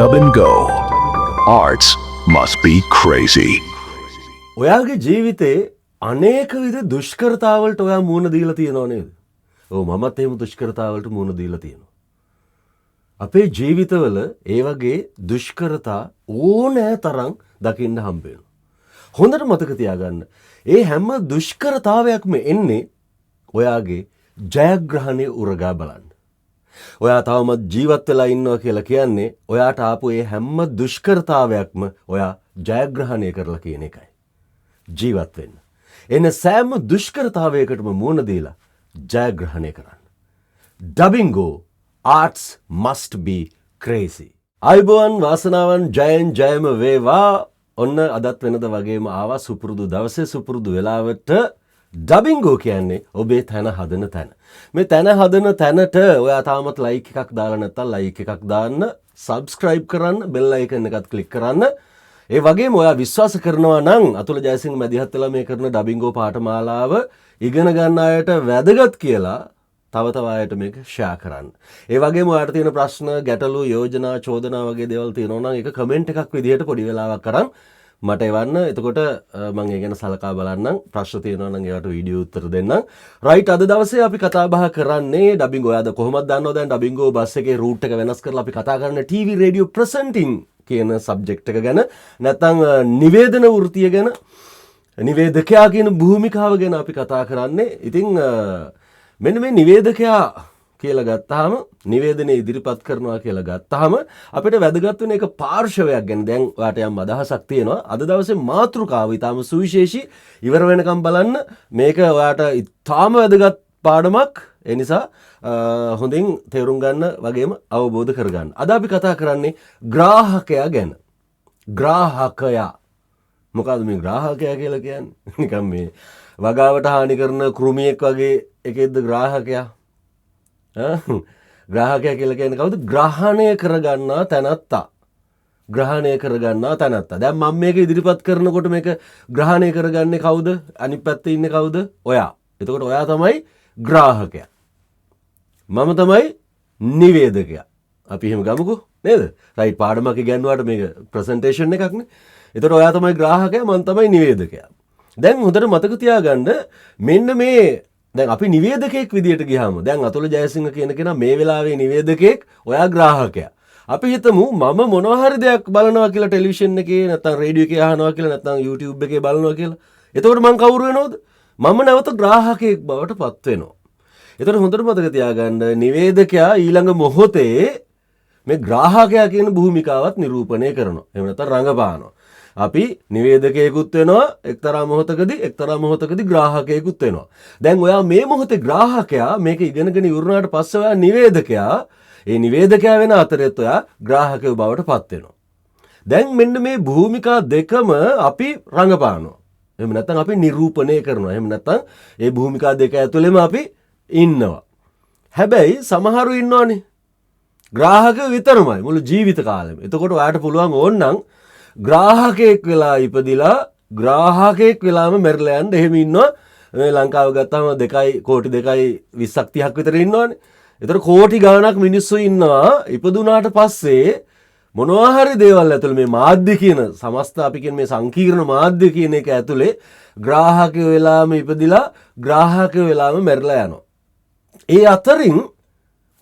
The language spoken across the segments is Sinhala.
Dub and Go. Arts must be crazy. ඔයාගේ ජීවිතේ අනේක විද දුෂ්කරතාවලට ඔයා මුහුණ දීලා තියෙනව නේද? ඔව්, මමත් එහෙම දුෂ්කරතාවලට මුහුණ දීලා තියෙනවා. අපේ ජීවිතවල ඒ වගේ දුෂ්කරතා ඕනෑ තරම් දකින්න හම්බ වෙනවා. හොඳට මතක තියාගන්න. ඒ හැම දුෂ්කරතාවයක්ම එන්නේ ඔයාගේ ජයග්‍රහණය උරගා බලන්න. ඔයා තවමත් ජීවත් වෙලා ඉන්නවා කියලා කියන්නේ ඔයාට ආපු ඒ හැම දුෂ්කරතාවයක්ම ඔයා ජයග්‍රහණය කරලා කියන එකයි. ජීවත් වෙන්න. එන සෑම දුෂ්කරතාවයකටම මුහුණ දීලා ජයග්‍රහණය කරන්න. ඩබින්ගෝ, arts must be crazy. ආයුබෝවන්, වාසනාවන්, ජයෙන් ජයම වේවා. ඔන්න අදත් වෙනද වගේම ආවා සුපුරුදු දවසේ සුපුරුදු වෙලාවට. ඩබින්ගෝ කියන්නේ ඔබේ තැන හදන තැන. මේ තැන හදන තැනට ඔයා තාමත් ලයික් එකක් දාලා නැත්නම් ලයික් එකක් දාන්න, සබ්ස්ක්‍රයිබ් කරන්න, බෙල් අයිකන් එකත් ක්ලික් කරන්න. ඒ වගේම ඔයා විශ්වාස කරනවා නම් අතුල ජයසිංහ මැදිහත් වෙලා මේ කරන ඩබින්ගෝ පාඨමාලාව ඉගෙන ගන්න අයට වැදගත් කියලා තව තව අයට මේක ෂෙයා කරන්න. ඒ වගේම ඔයාට තියෙන ප්‍රශ්න, ගැටලු, යෝජනා, චෝදනා වගේ දේවල් තියෙනවා නම් ඒක කමෙන්ට් එකක් විදිහට පොඩි වෙලාවක් අරන් මට එවන්න. එතකොට මම ඒ ගැන සලකා බලන්නම්. ප්‍රශ්න තියෙනවා නම් ඒවට වීඩියෝ උත්තර දෙන්නම්. රයිට්, අද දවසේ අපි කතා බහ කරන්නේ ඩබින්ගෝ. ඔයාද කොහොමද දන්නවද දැන් ඩබින්ගෝ බස් එකේ රූට් එක වෙනස් කරලා අපි කතා කරන්නේ ටීවී රේඩියෝ ප්‍රසන්ටිං කියන සබ්ජෙක්ට් එක ගැන. නැත්නම් නිවේදන වෘත්තිය ගැන, නිවේදකයා කියන භූමිකාව ගැන අපි කතා කරන්නේ. ඉතින් මෙන්න මේ නිවේදකයා කියලා ගත්තාම, නිවේදනය ඉදිරිපත් කරනවා කියලා ගත්තාම අපිට වැදගත් වෙන එක පාර්ශවයක් ගැන දැන් ඔයාට යම් අදහසක් තියෙනවා. අද දවසේ මාතෘකාව ඉතාම සුවිශේෂී. ඉවර වෙනකම් බලන්න. මේක ඔයාට ඉතාම වැදගත් පාඩමක්. ඒ නිසා හොඳින් තේරුම් ගන්න වගේම අවබෝධ කරගන්න. අද අපි කතා කරන්නේ ග්‍රාහකයා ගැන. ග්‍රාහකයා. මොකද්ද මේ ග්‍රාහකයා කියලා කියන්නේ? නිකන් මේ වගාවට හානි කරන කෘමියෙක් වගේ එකෙක්ද ග්‍රාහකයා? ඈ? ග්‍රාහකයා කියලා කියන්නේ කවුද? ග්‍රහණය කරගන්නා තැනැත්තා. ග්‍රහණය කරගන්නා තැනැත්තා. දැන් මම මේක ඉදිරිපත් කරනකොට මේක ග්‍රහණය කරගන්නේ කවුද? අනිත් පැත්තේ ඉන්නේ කවුද? ඔයා. එතකොට ඔයා තමයි ග්‍රාහකයා. මම තමයි නිවේදකයා. අපි එහෙම ගමුකෝ නේද? රයිට්, පාඩමක් ඉගැන්නුවාට මේක ප්‍රසන්ටේෂන් එකක්නේ. එතකොට ඔයා තමයි ග්‍රාහකයා, මං තමයි නිවේදකයා. දැන් හොඳට මතක තියාගන්න, මෙන්න මේ දැන් අපි නිවේදකයෙක් විදියට ගියාම, දැන් අතුල ජයසිංහ කියන කෙනා මේ වෙලාවේ නිවේදකයෙක්, ඔයා ග්‍රාහකයා. අපි හිතමු මම මොනවා හරි දෙයක් බලනවා කියලා ටෙලිවිෂන් එකේ, නැත්නම් රේඩියෝ එකේ අහනවා කියලා, නැත්නම් YouTube එකේ බලනවා කියලා. එතකොට මං කවුරු වෙනවද? මම නැවත ග්‍රාහකයෙක් බවට පත් වෙනවා. එතකොට හොඳට මතක තියාගන්න, නිවේදකයා ඊළඟ මොහොතේ මේ ග්‍රාහකයා කියන භූමිකාවත් නිරූපණය කරනවා. එහෙම නැත්නම් රඟපානවා. අපි නිවේදකයෙකුත් වෙනවා එක්තරා මොහොතකදී, එක්තරා මොහොතකදී ග්‍රාහකයෙකුත් වෙනවා. දැන් ඔයා මේ මොහොතේ ග්‍රාහකයා. මේක ඉගෙනගෙන ඉවරනාට පස්සේ ඔයා නිවේදකයා. ඒ නිවේදකයා වෙන අතරෙත් ඔයා ග්‍රාහකයෝ බවට පත් වෙනවා. දැන් මෙන්න මේ භූමිකා දෙකම අපි රඟපානවා. එහෙම නැත්නම් අපි නිරූපණය කරනවා. එහෙම නැත්නම් ඒ භූමිකා දෙක ඇතුළෙම අපි ඉන්නවා. හැබැයි සමහරු ඉන්නවනේ ග්‍රාහකයෝ විතරමයි මුළු ජීවිත කාලෙම. එතකොට ඔයාට පුළුවන් ඕන්නම් ග්‍රාහකයෙක් වෙලා ඉපදිලා ග්‍රාහකයෙක් වෙලාම මැරිලා යන්න. එහෙම ඉන්නවා. මේ ලංකාව ගත්තාම 2 කෝටි 2යි 20ක් 30ක් විතර ඉන්නවනේ. එතකොට කෝටි ගාණක් මිනිස්සු ඉන්නවා ඉපදුනාට පස්සේ මොනවා හරි දේවල් ඇතුළේ, මේ මාධ්‍ය කියන සමස්ත, අපි කියන මේ සංකීර්ණ මාධ්‍ය කියන එක ඇතුලේ ග්‍රාහකයෝ වෙලාම ඉපදිලා ග්‍රාහකයෝ වෙලාම මැරිලා යනවා. ඒ අතරින්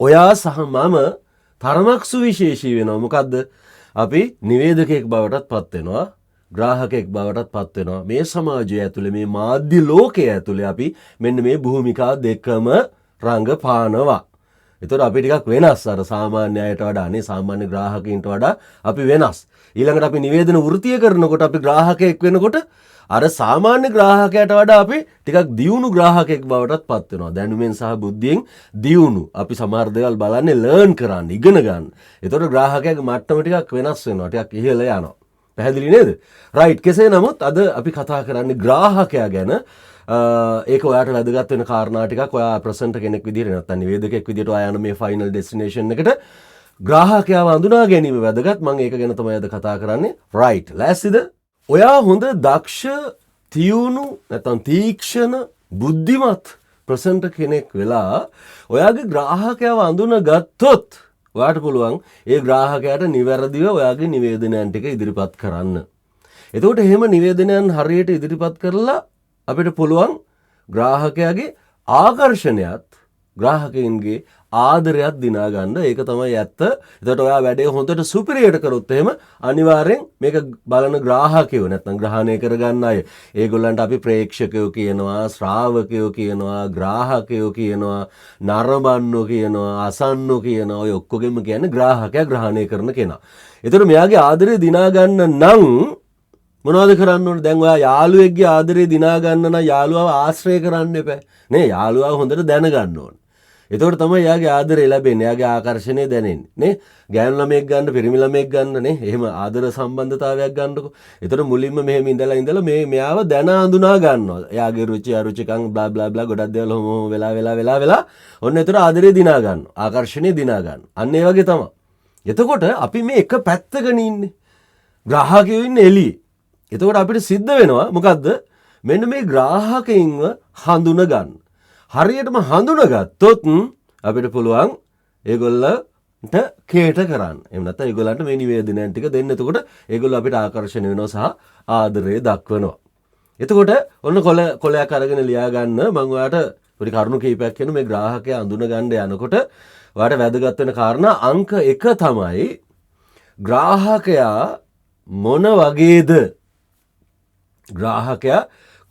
ඔයා සහ මම තරමක් සුවිශේෂී වෙනවා. මොකද්ද? අපි නිවේදකයෙක් බවටත් පත් වෙනවා. ග්‍රාහකයෙක් බවටත් පත් වෙනවා. මේ සමාජය ඇතුලේ, මේ මාධ්‍ය ලෝකය ඇතුලේ අපි මෙන්න මේ භූමිකා දෙකම රඟපානවා. එතකොට අපි ටිකක් වෙනස් අර සාමාන්‍ය අයට වඩා නේ, සාමාන්‍ය ග්‍රාහකයින්ට වඩා අපි වෙනස්. ඊළඟට අපි නිවේදන වෘත්තිය කරනකොට, අපි ග්‍රාහකයෙක් වෙනකොට අර සාමාන්‍ය ග්‍රාහකයාට වඩා අපි ටිකක් දියුණු ග්‍රාහකයෙක් බවටත් පත් වෙනවා. දැනුමෙන් සහ බුද්ධියෙන් දියුණු. අපි සමහර දේවල් බලන්නේ ලර්න් කරන්න, ඉගෙන ගන්න. එතකොට ග්‍රාහකයාගේ මට්ටම ටිකක් වෙනස් වෙනවා, ටිකක් ඉහළ යනවා. පැහැදිලි නේද? රයිට්, කෙසේ නමුත් අද අපි කතා කරන්නේ ග්‍රාහකයා ගැන. ඒක ඔයාට වැදගත් වෙන කාරණා ටිකක්. ඔයා ප්‍රසන්ටර් කෙනෙක් විදිහට නැත්නම් නිවේදකයෙක් විදිහට ඔයා යන මේ ෆයිනල් ඩෙස්ටිනේෂන් එකට ග්‍රාහකයාව හඳුනා ගැනීම වැදගත්. මම ඒක ගැන තමයි අද කතා කරන්නේ. රයිට්, ලෑස්තිද? ඔයා හොඳ දක්ෂ, තියුණු නැත්නම් තීක්ෂණ, බුද්ධිමත් ප්‍රසන්ටර් කෙනෙක් වෙලා ඔයාගේ ග්‍රාහකයාව අඳුනගත්තොත් ඔයාට පුළුවන් ඒ ග්‍රාහකයාට නිවැරදිව ඔයාගේ නිවේදනයන් ටික ඉදිරිපත් කරන්න. එතකොට එහෙම නිවේදනයන් හරියට ඉදිරිපත් කරලා අපිට පුළුවන් ග්‍රාහකයාගේ ආකර්ෂණයත් ග්‍රාහකයින්ගේ ආදරයත් දිනා ගන්න. ඒක තමයි ඇත්ත. එතකොට ඔයා වැඩේ හොඳට සුපිරියට කරොත් එහෙම අනිවාර්යෙන් මේක බලන ග්‍රාහකයෝ නැත්නම් ග්‍රහණය කරගන්න අය, ඒගොල්ලන්ට අපි ප්‍රේක්ෂකයෝ කියනවා, ශ්‍රාවකයෝ කියනවා, ග්‍රාහකයෝ කියනවා, නරඹන්නෝ කියනවා, අසන්නෝ කියනවා. ඔය ඔක්කොගෙම කියන්නේ ග්‍රාහකයා, ග්‍රහණය කරන කෙනා. එතකොට මෙයාගේ ආදරය දිනා ගන්න නම් මොනවද කරන්න ඕනේ? දැන් ඔයා යාළුවෙක්ගේ ආදරය දිනා ගන්න නම් යාළුවව ආශ්‍රය කරන්න එපා. නේ, යාළුවව හොඳට දැනගන්න ඕනේ. එතකොට තමයි එයාගේ ආදරය ලැබෙන්නේ, එයාගේ ආකර්ෂණය දැනෙන්නේ. නේ, ගෑනු ළමයෙක් ගන්න, පිරිමි ළමයෙක් ගන්න නේ, එහෙම ආදර සම්බන්ධතාවයක් ගන්නකො. එතකොට මුලින්ම මෙහෙම ඉඳලා ඉඳලා මේ මෙයාව දැන අඳුනා ගන්නවා. එයාගේ රුචි අරුචිකම් බ්ලා බ්ලා බ්ලා ගොඩක් දේවල් ඔහොම ඔහොම වෙලා වෙලා වෙලා වෙලා ඔන්න එතකොට ආදරය දිනා ගන්නවා, ආකර්ෂණය දිනා ගන්නවා. අන්න ඒ වගේ තමයි. එතකොට අපි මේ එක පැත්තකනේ ඉන්නේ. ග්‍රාහකයෝ ඉන්නේ එළියේ. එතකොට අපිට සිද්ධ වෙනවා මොකද්ද? මෙන්න මේ ග්‍රාහකයින්ව හඳුන ගන්න. හරියටම හඳුනගත්තොත් අපිට පුළුවන් ඒගොල්ලන්ට කේට කරන්න. එහෙම නැත්නම් ඒගොල්ලන්ට මේ නිවේදනයන් ටික දෙන්න. එතකොට ඒගොල්ලෝ අපිට ආකර්ෂණය වෙනවා සහ ආදරය දක්වනවා. එතකොට ඔන්න කොලයක් අරගෙන ලියා ගන්න. මම ඔයාලට පොඩි කරුණු කිහිපයක් කියන මේ ග්‍රාහකයා හඳුන ගන්න යනකොට ඔයාලට වැදගත් වෙන කාරණා අංක 1 තමයි ග්‍රාහකයා මොන වගේද, ග්‍රාහකයා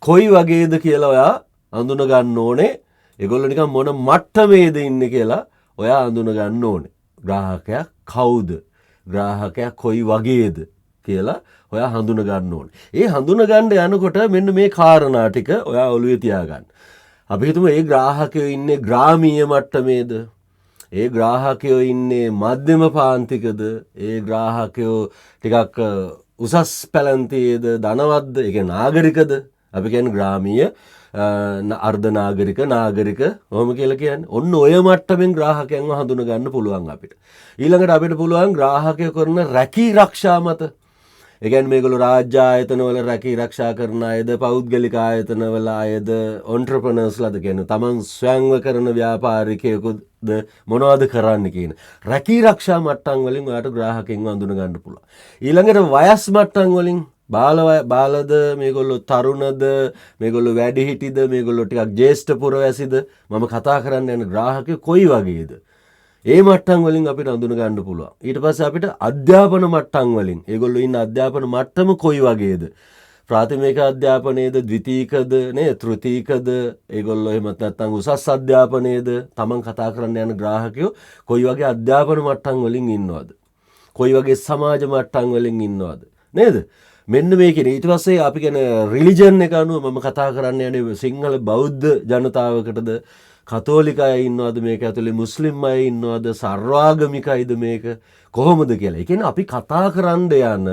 කොයි වගේද කියලා ඔයා අඳුන ගන්න ඕනේ. ඒගොල්ලෝ නිකන් මොන මට්ටමේද ඉන්නේ කියලා ඔයා අඳුන ගන්න ඕනේ. ග්‍රාහකයා කවුද, ග්‍රාහකයා කොයි වගේද කියලා ඔයා හඳුන ගන්න ඕනේ. ඒ හඳුන ගන්න යනකොට මෙන්න මේ කාරණා ටික ඔයා ඔළුවේ තියාගන්න. අපි හිතමු ඒ ග්‍රාහකයෝ ඉන්නේ ග්‍රාමීය මට්ටමේද, ඒ ග්‍රාහකයෝ ඉන්නේ මධ්‍යම පාන්තිකද, ඒ ග්‍රාහකයෝ ටිකක් උසස් පැලැන්තියේද, ධනවත්ද, ඒ කියන්නේ නාගරිකද, අපි කියන්නේ ග්‍රාමීය, අර්ධ නාගරික, නාගරික ඔහොම කියලා කියන්නේ. ඔන්න ඔය මට්ටමින් ග්‍රාහකයන්ව හඳුන ගන්න පුළුවන් අපිට. ඊළඟට අපිට පුළුවන් ග්‍රාහකයෝ කරන රැකී රක්ෂා මත. ඒ කියන්නේ මේගොල්ලෝ රාජ්‍ය ආයතනවල රැකී රක්ෂා කරන අයද, පෞද්ගලික ආයතනවල අයද, ඔන්ටර්ප්‍රනර්ස්ලාද කියන්නේ තමන් ස්වයංව කරන ව්‍යාපාරිකයෙකුද, මොනවද කරන්න කියන රැකී රක්ෂා මට්ටම් වලින් ඔයාට ග්‍රාහකයින්ව හඳුන ගන්න පුළුවන්. ඊළඟට වයස් මට්ටම් වලින් බාලද, මේගොල්ලෝ තරුණද, මේගොල්ලෝ වැඩිහිටිද, මේගොල්ලෝ ටිකක් ජ්‍යෙෂ්ඨ පුරවැසිද, මම කතා කරන්න යන ග්‍රාහකයෝ කොයි වගේද, ඒ මට්ටම් වලින් අපිට හඳුන ගන්න පුළුවන්. ඊට පස්සේ අපිට අධ්‍යාපන මට්ටම් වලින් ඒගොල්ලෝ ඉන්න අධ්‍යාපන මට්ටම කොයි වගේද, ප්‍රාථමික අධ්‍යාපනයේද, ද්විතීකද, නේ, තෘතීකද, ඒගොල්ලෝ එහෙමත් නැත්නම් උසස් අධ්‍යාපනයේද, තමන් කතා කරන්න යන ග්‍රාහකයෝ කොයි වගේ අධ්‍යාපන මට්ටම් වලින් ඉන්නවද, කොයි වගේ සමාජ මට්ටම් වලින් ඉන්නවද, නේද? මෙන්න මේ කියන්නේ. ඊට පස්සේ අපි කියන රිලිජන් එක අනුව මම කතා කරන්න යන්නේ සිංහල බෞද්ධ ජනතාවකටද, කතෝලික අය ඉන්නවද මේක ඇතුලේ, මුස්ලිම් අය ඉන්නවද, සර්වාගමිකයිද මේක කොහොමද කියලා. ඒ කියන්නේ අපි කතා කරන්න යන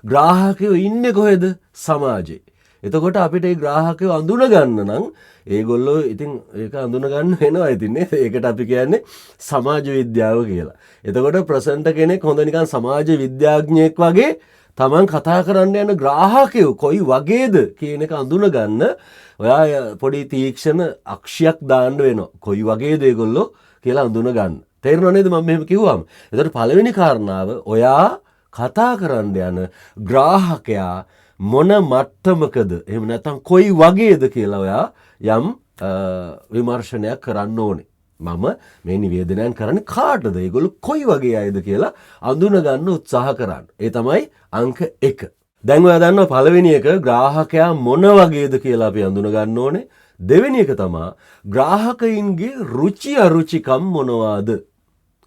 ග්‍රාහකයෝ ඉන්නේ කොහෙද? සමාජේ. එතකොට අපිට ඒ ග්‍රාහකයෝ අඳුන ගන්න නම් ඒගොල්ලෝ ඉතින් ඒක අඳුන ගන්න වෙනවා ඉතින් නේද? ඒකට අපි කියන්නේ සමාජ විද්‍යාව කියලා. එතකොට ප්‍රසන්ට් කෙනෙක් හොඳ නිකන් සමාජ විද්‍යාඥයෙක් වගේ තමන් කතා කරන්න යන ග්‍රාහකයෝ කොයි වගේද කියන එක අඳුන ගන්න ඔයා පොඩි තීක්ෂණ අක්ෂයක් දාන්න වෙනවා. කොයි වගේද ඒගොල්ලෝ කියලා අඳුන ගන්න. තේරෙනව නේද මම මෙහෙම කිව්වම? එතකොට පළවෙනි කාරණාව ඔයා කතා කරන්න යන ග්‍රාහකයා මොන මට්ටමකද, එහෙම නැත්නම් කොයි වගේද කියලා ඔයා යම් විමර්ශනයක් කරන්න ඕනේ. මම මේ නිවේදනයන් කරන්නේ කාටද, ඒගොල්ලෝ කොයි වගේ අයද කියලා අඳුන ගන්න උත්සාහ කරන්න. ඒ තමයි අංක 1. දැන් ඔයා දන්නවා පළවෙනි එක ග්‍රාහකයා මොන වගේද කියලා අපි අඳුන ගන්න ඕනේ. දෙවෙනි එක තමා ග්‍රාහකයින්ගේ රුචි අරුචිකම් මොනවාද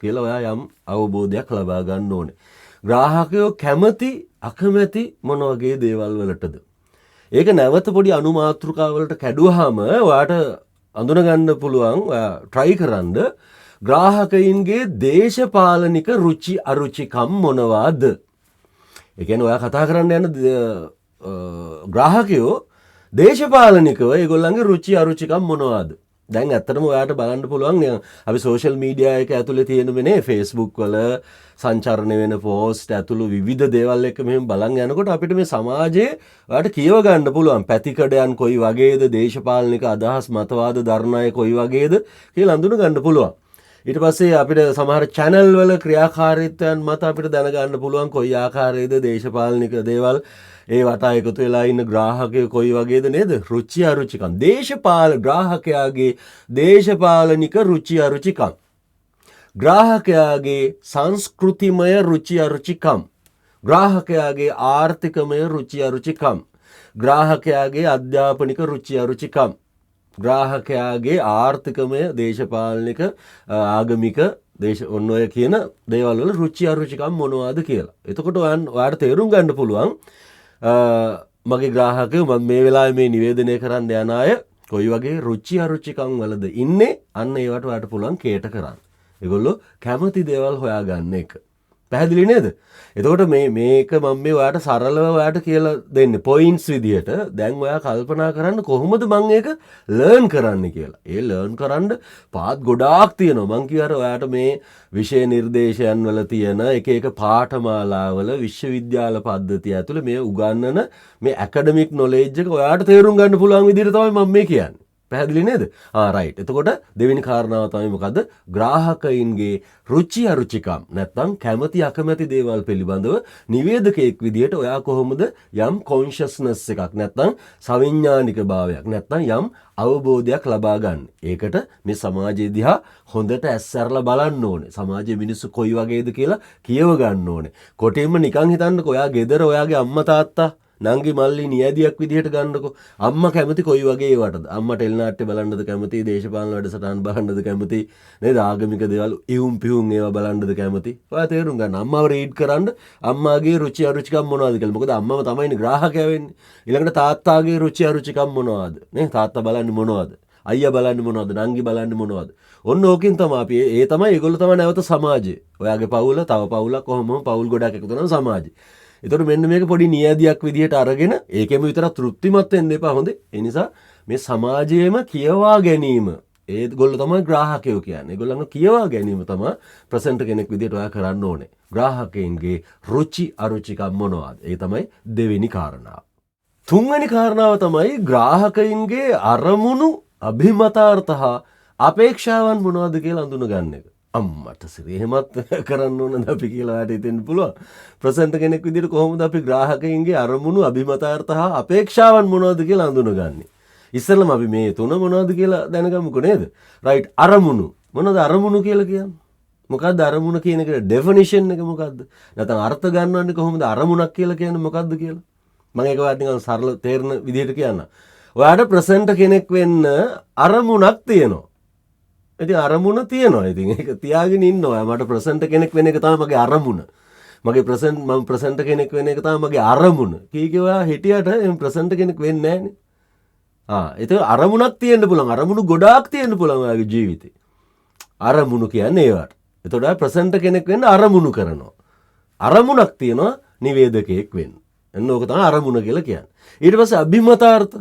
කියලා ඔයා යම් අවබෝධයක් ලබා ගන්න ඕනේ. ග්‍රාහකයෝ කැමති අකමැති මොන වගේ දේවල් වලටද? ඒක නැවත පොඩි අනුමාතෘකාවලට කැඩුවාම ඔයාට අඳුන ගන්න පුළුවන්. ඔයා try කරන්න ග්‍රාහකයින්ගේ දේශපාලනික රුචි අරුචිකම් මොනවාද? ඒ කියන්නේ ඔයා කතා කරන්න යන ග්‍රාහකයෝ දේශපාලනිකව ඒගොල්ලන්ගේ රුචි අරුචිකම් මොනවාද? දැන් ඇත්තටම ඔයාට බලන්න පුළුවන් අපි සෝෂල් මීඩියා එක ඇතුලේ තියෙන මේ Facebook වල සංචාරණය වෙන පෝස්ට් ඇතුළු විවිධ දේවල් එක්ක මෙහෙම බලන් යනකොට අපිට මේ සමාජයේ ඔයාට කියව ගන්න පුළුවන් පැතිකඩයන් කොයි වගේද, දේශපාලනික අදහස් මතවාද දරන අය කොයි වගේද කියලා අඳුන ගන්න පුළුවන්. ඊට පස්සේ අපිට සමහර චැනල් වල ක්‍රියාකාරීත්වයන් මත අපිට දැනගන්න පුළුවන් කොයි ආකාරයේද දේශපාලනික දේවල් ඒ වටා එකතු වෙලා ඉන්න ග්‍රාහකයෝ කොයි වගේද නේද? රුචි අරුචිකම්. ග්‍රාහකයාගේ දේශපාලනික රුචි අරුචිකම්. ග්‍රාහකයාගේ සංස්කෘතිමය රුචි අරුචිකම්. ග්‍රාහකයාගේ ආර්ථිකමය රුචි අරුචිකම්. ග්‍රාහකයාගේ අධ්‍යාපනික රුචි අරුචිකම්. ග්‍රාහකයාගේ ආර්ථිකමය දේශපාලනික ආගමික දේශ ඔන්න ඔය කියන දේවල් වල රුචි අරුචිකම් මොනවාද කියලා. එතකොට ඔයාට තේරුම් ගන්න පුළුවන් මගේ ග්‍රාහකයෝ මම මේ වෙලාවේ මේ නිවේදනය කරන්න යන අය කොයි වගේ රුචි අරුචිකම් වලද ඉන්නේ, අන්න ඒවට ඔයාට පුළුවන් කේට කරන්න. ඒගොල්ලෝ කැමති දේවල් හොයාගන්න එක. පැහැදිලි නේද? එතකොට මේක මම මේ ඔයාට සරලව ඔයාට කියලා දෙන්නේ පොයින්ට්ස් විදියට. දැන් ඔයා කල්පනා කරන්න කොහොමද මං ඒක ලර්න් කරන්න කියලා. ඒ ලර්න් කරන්න පාත් ගොඩාක් තියෙනවා. මං කිව්ව අර ඔයාට මේ විෂය නිර්දේශයන් වල තියෙන එක එක පාඨමාලාවල විශ්වවිද්‍යාල පද්ධතිය ඇතුළේ මේ උගන්වන මේ ඇකඩමික් නොලෙජ් එක ඔයාට තේරුම් ගන්න පුළුවන් විදියට තමයි මම මේ කියන්නේ. පැහැදිලි නේද? රයිට්. එතකොට දෙවෙනි කාරණාව තමයි මොකද්ද? ග්‍රාහකයින්ගේ රුචි අරුචිකම් නැත්නම් කැමති අකමැති දේවල් පිළිබඳව නිවේදකයෙක් විදියට ඔයා කොහොමද යම් කොන්ෂස්නස් එකක් නැත්නම් සවිඥානික භාවයක් නැත්නම් යම් අවබෝධයක් ලබා ගන්න. ඒකට මේ සමාජය දිහා හොඳට ඇස් ඇරලා බලන්න ඕනේ. සමාජයේ මිනිස්සු කොයි වගේද කියලා කියව ගන්න ඕනේ. කොටින්ම නිකන් හිතන්නකෝ ඔයා ගෙදර ඔයාගේ අම්මා තාත්තා නංගි මල්ලි නියැදියක් විදිහට ගන්නකෝ. අම්මා කැමති කොයි වගේ ඒවටද? අම්මා ටෙලිනාට්‍ය බලන්නද කැමති? දේශපාලන වැඩසටහන් බලන්නද කැමති? නේද? ආගමික දේවල් ඉහුම් පිහුම් ඒවා බලන්නද කැමති? ඔයා තේරුම් ගන්න. අම්මාව රීඩ් කරන්න අම්මාගේ රුචි අරුචිකම් මොනවද කියලා. මොකද අම්මම තමයිනේ ග්‍රාහකයා වෙන්නේ. ඊළඟට තාත්තාගේ රුචි අරුචිකම් මොනවද? නේ? තාත්තා බලන්නේ මොනවද? අයියා බලන්නේ මොනවද? නංගි බලන්නේ මොනවද? ඔන්න ඕකෙන් තමයි අපි ඒ තමයි ඒගොල්ලෝ තමයි නැවත සමාජය. ඔයාගේ පවුල තව පවුලක් කොහොමම පවුල් ගොඩක් එකතු වෙනවා සමාජය. එතකොට මෙන්න මේක පොඩි නියැදියක් විදිහට අරගෙන ඒකෙම විතරක් තෘප්තිමත් වෙන්න එපා හොඳේ. ඒ නිසා මේ සමාජයේම කියවා ගැනීම ඒගොල්ලෝ තමයි ග්‍රාහකයෝ කියන්නේ. ඒගොල්ලන්ව කියවා ගැනීම තමයි ප්‍රසන්ට් කෙනෙක් විදිහට ඔයා කරන්න ඕනේ. ග්‍රාහකයින්ගේ රුචි අරුචිකම් මොනවාද? ඒ තමයි දෙවෙනි කාරණාව. තුන්වෙනි කාරණාව තමයි ග්‍රාහකයින්ගේ අරමුණු අභිමතාර්ථ හා අපේක්ෂාවන් මොනවද කියලා අඳුනගන්න එක. අම්මට සිරි එහෙමත් කරන්න ඕනද අපි කියලා ඔයාට හිතෙන්න පුළුවන්. ප්‍රසන්ට් කෙනෙක් විදිහට කොහොමද අපි ග්‍රාහකයින්ගේ අරමුණු අභිමතාර්ථ හා අපේක්ෂාවන් මොනවද කියලා අඳුනගන්නේ? ඉස්සෙල්ලම අපි මේ තුන මොනවද කියලා දැනගමුකෝ නේද? රයිට්. අරමුණු මොනවද අරමුණු කියලා කියන්නේ? මොකද්ද අරමුණ කියන එකට ඩෙෆිනිෂන් එක මොකද්ද? නැත්නම් අර්ථ ගන්නවන්නේ කොහොමද අරමුණක් කියලා කියන්නේ මොකද්ද කියලා? මම ඒක ඔයාලට නිකන් සරල තේරෙන විදිහට කියන්නම්. ඔයාට ප්‍රසන්ට් කෙනෙක් වෙන්න අරමුණක් තියෙනවා. ඉතින් අරමුණ තියෙනවා. ඉතින් ඒක තියාගෙන ඉන්න ඔයා. මට ප්‍රසන්ට් කෙනෙක් වෙන එක තමයි මගේ අරමුණ. මම ප්‍රසන්ට් කෙනෙක් වෙන එක තමයි මගේ අරමුණ. කී කිය ඔයා හිටියට එහෙම ප්‍රසන්ට් කෙනෙක් වෙන්නේ නෑනේ. ඒක අරමුණක් තියෙන්න පුළුවන්. අරමුණු ගොඩාක් තියෙන්න පුළුවන් ඔයාගේ ජීවිතේ. අරමුණු කියන්නේ ඒවට. එතකොට ඔයා ප්‍රසන්ට් කෙනෙක් වෙන්න අරමුණු කරනවා. අරමුණක් තියෙනවා නිවේදකයෙක් වෙන්න. එන්න ඕක තමයි අරමුණ කියලා කියන්නේ. ඊට පස්සේ අභිමතාර්ථ.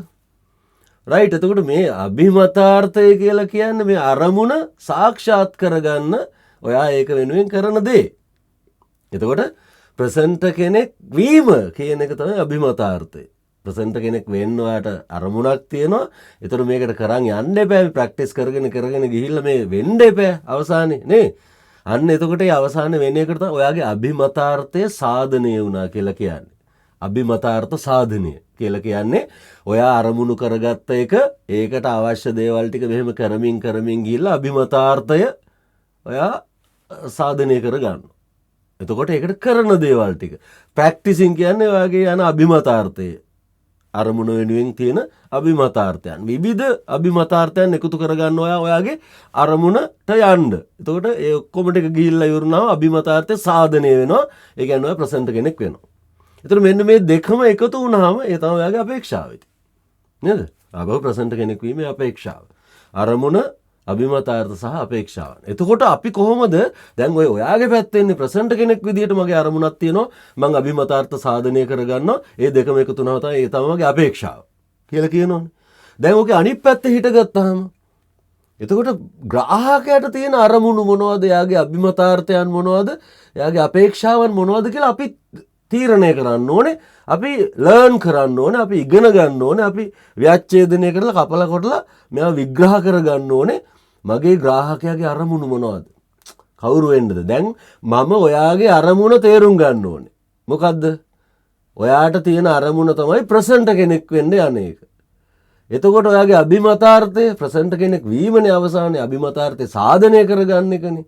රයිට්. එතකොට මේ අභිමතාර්ථය කියලා කියන්නේ මේ අරමුණ සාක්ෂාත් කරගන්න ඔයා ඒක වෙනුවෙන් කරන දේ. එතකොට ප්‍රසන්ට් කෙනෙක් වීම කියන එක තමයි අභිමතාර්ථය. ප්‍රසන්ට් කෙනෙක් වෙන්න ඔයාට අරමුණක් තියෙනවා. එතකොට මේකට කරන් යන්න එපා. මේ ප්‍රැක්ටිස් කරගෙන කරගෙන ගිහිල්ලා මේ වෙන්න එපා අවසානයේ නේ. අන්න එතකොට ඒ අවසානයේ වෙන එකට තමයි ඔයාගේ අභිමතාර්ථය සාධනය වුණා කියලා කියන්නේ. අභිමතාර්ථ සාධනය කියලා කියන්නේ ඔයා අරමුණු කරගත්ත එක ඒකට අවශ්‍ය දේවල් ටික මෙහෙම කරමින් කරමින් ගිහිල්ලා අභිමතාර්ථය ඔයා සාධනය කරගන්නවා. එතකොට ඒකට කරන දේවල් ටික ප්‍රැක්ටිසින් කියන්නේ ඔයාගේ යන අභිමතාර්ථය අරමුණ වෙනුවෙන් තියෙන අභිමතාර්ථයන් විවිධ අභිමතාර්ථයන් එකතු කරගන්න ඔයා ඔයාගේ අරමුණට යන්න. එතකොට ඒ ඔක්කොම ටික ගිහිල්ලා ඉවරනම අභිමතාර්ථය සාධනය වෙනවා. ඒ කියන්නේ ඔයා ප්‍රසන්ට් කෙනෙක් වෙනවා. එතකොට මෙන්න මේ දෙකම එකතු වුණාම ඒ තමයි ඔයාගේ අපේක්ෂාව ඉතින්. නේද? ආපහු ප්‍රසන්ට් කෙනෙක් වීමේ අපේක්ෂාව. අරමුණ අභිමතාර්ථ සහ අපේක්ෂාවන්. එතකොට අපි කොහොමද දැන් ඔය ඔයාගේ පැත්තේ ඉන්නේ ප්‍රසන්ට් කෙනෙක් විදියට මගේ අරමුණක් තියෙනවා මං අභිමතාර්ථ සාධනය කරගන්නවා ඒ දෙකම එකතු වුණාම තමයි ඒ තමයි මගේ අපේක්ෂාව කියලා කියනවනේ. දැන් ඔකේ අනිත් පැත්තේ හිටගත්තාම එතකොට ග්‍රාහකයාට තියෙන අරමුණු මොනවද එයාගේ අභිමතාර්ථයන් මොනවද එයාගේ අපේක්ෂාවන් මොනවද කියලා අපි තීරණය කරන්න ඕනේ අපි ලර්න් කරන්න ඕනේ අපි ඉගෙන ගන්න ඕනේ අපි ව්‍යච්ඡේදනය කරලා කපලා කොටලා මෙයා විග්‍රහ කරගන්න ඕනේ. මගේ ග්‍රාහකයාගේ අරමුණු මොනවද? කවුරු වෙන්නද? දැන් මම ඔයාගේ අරමුණ තේරුම් ගන්න ඕනේ. මොකද්ද? ඔයාට තියෙන අරමුණ තමයි ප්‍රසන්ට් කෙනෙක් වෙන්න යන එක. එතකොට ඔයාගේ අභිමතාර්ථය ප්‍රසන්ට් කෙනෙක් වීමනේ අවසානයේ අභිමතාර්ථය සාධනය කරගන්න එකනේ.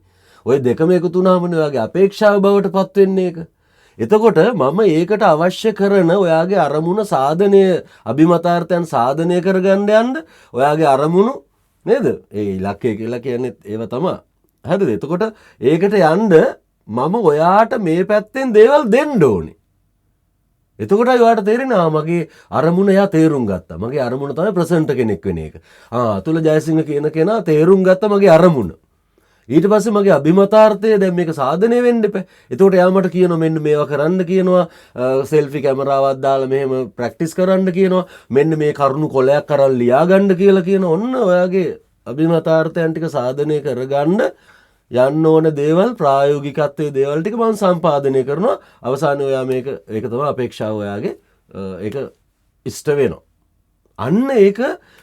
ඔය දෙකම එකතු වුණාමනේ ඔයාගේ අපේක්ෂාව බවට පත් වෙන්නේ ඒක. එතකොට මම ඒකට අවශ්‍ය කරන ඔයාගේ අරමුණ සාධනය, අභිමතාර්ථයන් සාධනය කරගන්න යන්න ඔයාගේ අරමුණු නේද? ඒ ඉලක්කය කියලා කියන්නේ ඒව තමයි. හරිද? එතකොට ඒකට යන්න මම ඔයාට මේ පැත්තෙන් දේවල් දෙන්න ඕනේ. එතකොටයි ඔයාට තේරෙන්නේ මගේ අරමුණ එයා තේරුම් ගත්තා. මගේ අරමුණ තමයි ප්‍රසන්ට් කෙනෙක් වෙන එක. අතුල ජයසිංහ කියන කෙනා තේරුම් ගත්තා මගේ අරමුණ. ඊට පස්සේ මගේ අභිමතාර්ථය දැන් මේක සාධනය වෙන්න එපා. එතකොට එයා මට කියනවා මෙන්න මේවා කරන්න කියනවා. සෙල්ෆි කැමරාවක් දාලා මෙහෙම ප්‍රැක්ටිස් කරන්න කියනවා. මෙන්න මේ කරුණු කොලයක් අරන් ලියා ගන්න කියලා කියනවා. ඔන්න ඔයාගේ අභිමතාර්ථයන් ටික සාධනය කරගන්න යන්න ඕන දේවල්, ප්‍රායෝගිකත්වයේ දේවල් ටික මම සම්පාදනය කරනවා. අවසානයේ ඔයා මේක, ඒක තමයි අපේක්ෂාව ඔයාගේ, ඒක ඉෂ්ට වෙනවා. අන්න ඒක